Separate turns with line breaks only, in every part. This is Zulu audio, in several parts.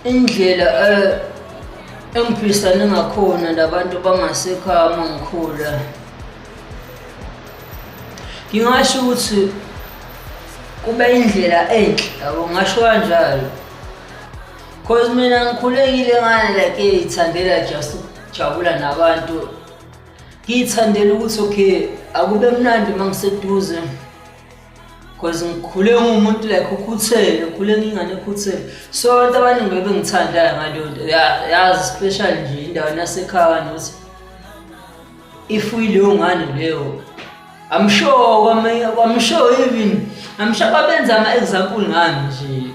Indlela engiphilisane ngakhona nabantu bangasekhaya uma ngikhula, ngingasho ukuthi kube indlela enhle yabo, ngingasho kanjalo. Cause mina ngikhulekile ngane like ey'thandela just ukujabula nabantu. Ngiyithandela ukuthi okay akube mnandi uma ngiseduze. Cause ngikhule ngumuntu like ukhuthele, ngikhule ngingane ekhuthele. So abantu abaningi bebengithandayo ngaleyo nto. Yazi special nje indaweni yasekhaya nokuthi if uyileyo ngane leyo I'm sure I'm sure even I'm sure babenza ama-example ngami nje.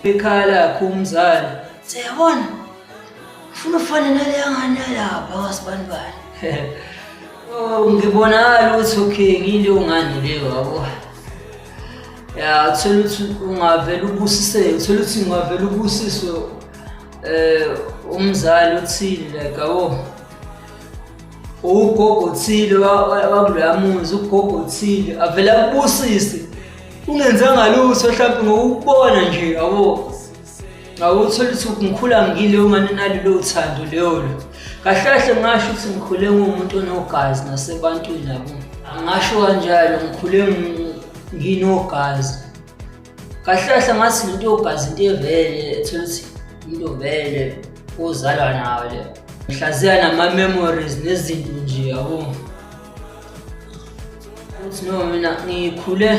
Ekhaya lakho umzali siyabona ufuna ufane naleya ngane yalapha kwasibanibani. Oh, ngibonakala ukuthi okay ngileyo ngane leyo yabo. Ya uthola ukuthi ungavele ubusiseke, uthola ukuthi ungavele ubusiswe umzali othile like yabo. Ugogo othile wakuloya muzi, ugogo othile avele akubusise ungenzanga lutho mhlawumbe ngokukubona nje yabo. Ngako uthola ukuthi ngikhula ngileyo ngane nalelo thando leyo lo. Kahle kahle ngingasho ukuthi ngikhule ngumuntu onogazi nasebantwini yabo. Ngingasho kanjalo ngikhule nginogazi. Kahle kahle ngathi lento yogazi into evele ethola ukuthi into vele ozalwa nayo le. Ngihlaziya nama-memories nezinto nje yabo. Ukuthi no mina ngikhule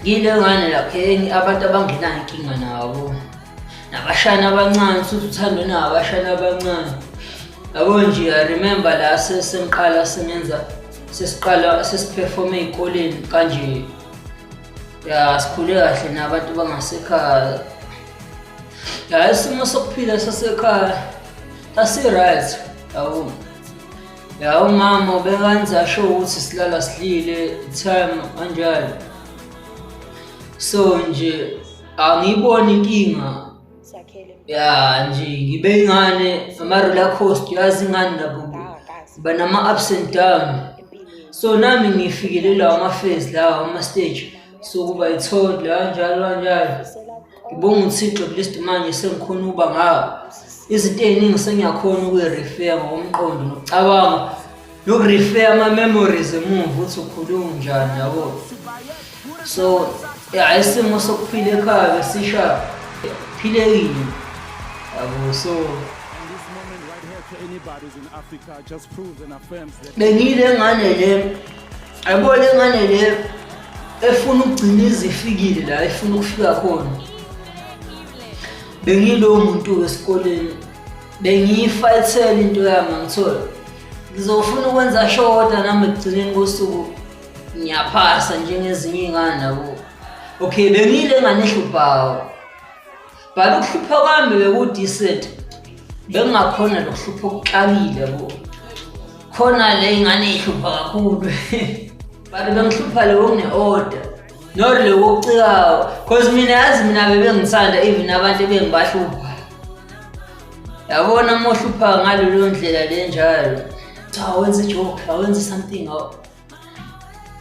ngile ngane lapha abantu abangenayo inkinga nabo nabashana abancane futhi uthando nabo abashana abancane yabo nje I remember la sengiqala sengenza sesiqala sesiperforme ey'koleni kanje ya sikhule kahle nabantu bangasekhaya ya isimo sokuphila sasekhaya sasi-right yabo. Ya umama ubekanza sure ukuthi silala sidlile time kanjalo. So nje angiyiboni inkinga. Ya nje ngibe ingane ama-roller coaster uyazi ingane nabo banama ups and down. So nami ngifikele lawa ama-phase lawa ama-stage sokuba i-toddler kanjalo kanjalo. Ngibonga uThixo at least manje sengikhona ukuba ngawo. Izinto ey'ningi sengiyakhona ukuyi-refer ngokomqondo nokucabanga noku-refer ama-memories emuva ukuthi ukhule unjani yabo. So ya isimo sokuphila ekhaya besisha philekile yabo so bengiyile ngane le yabo le ngane le efuna ukugcina izifikile la efuna ukufika khona. Bengiyilowo muntu esikoleni bengiyifayithela into yami angithola ngizofuna ukwenza sure kodwa nami ekugcineni kosuku ngiyaphasa njengezinye iy'ngane nabo. Okay bengiyile ngane ehluphayo but ukuhlupha kwami beku-decent, bengingakhona nokuhlupha okuxakile yabo. Khona le ingane ihlupha kakhulu but bengihlupha le okune-order not le wokucikayo cause mina yazi mina bebengithanda even abantu ebengibahlupha. Yabona uma uhlupha ngalelo ndlela le njalo, cha wenza ijoke, awenze something.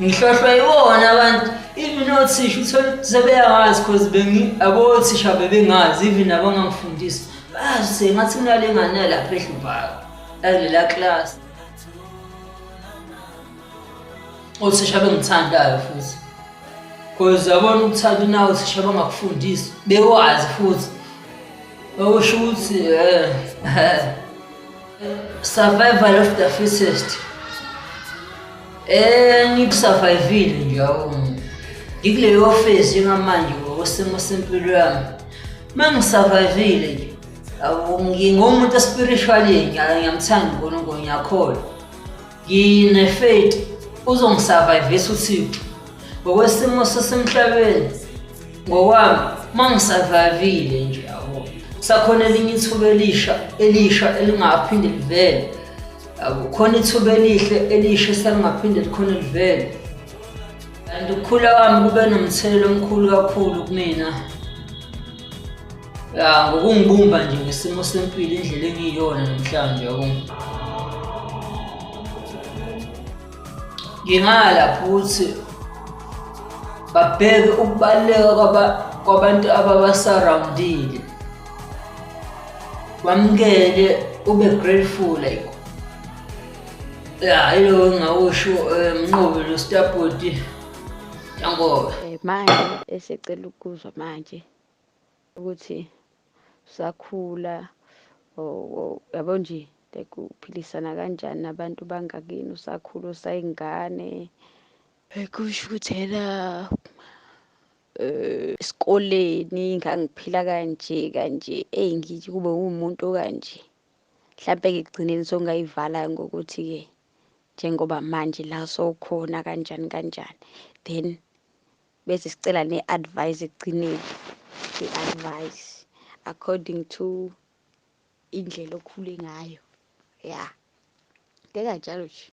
Ngihlohlwa iwona abantu even othisha uthole sebeyangazi cause bengi abothisha bebengazi even abangangifundisi bazi ngathi kunale ngane lapha ehluphayo kulela class. Othisha bengithandayo futhi cause yabona ukuthanda nawe othisha bangakufundisi bewazi futhi okusho ukuthi survival of the fittest. Ngiku-survive-ile nje yabo. Ngikuleyo phase njengamanje ngokwesimo sempilo yami. Uma ngi-survive-ile nje yabo ngingumuntu o-spiritually ngiyamthanda uNkulunkulu ngiyakholwa. Ngine-faith uzongi-survive-isa uThixo. Ngokwesimo sasemhlabeni ngokwami uma ngi-survive-ile nje yabo kusakhona elinye ithuba elisha elisha elingaphinde livele. Yabo khona ithuba elihle elisha eselingaphinde likhona livele. And ukukhula kwami kube nomthelela omkhulu kakhulu kumina. Ya ngokungibumba nje ngesimo sempilo indlela engiyiyona namhlanje yabo. Ngingala futhi babheke ukubaluleka kwabantu ababa-surround-ile. Wamukele, ube grateful, like, ya, yilo engingakusho. Mnqobi lo Stabhoti yangoba.
Manje esecela ukuzwa manje ukuthi usakhula, yabo nje, like uphilisana kanjani nabantu bangakini usakhula, usayingane, kusho ukuthi ena esikoleni ngangiphila kanje kanje, eyi, ngithi kube uwumuntu okanje. Mhlampe-ke ekugcineni songayivala ngokuthi-ke njengoba manje la sowukhona kanjani kanjani, then bese sicela ne-advice ekugcineni, i-advice according to indlela okhule ngayo, ya, into ekanjalo nje.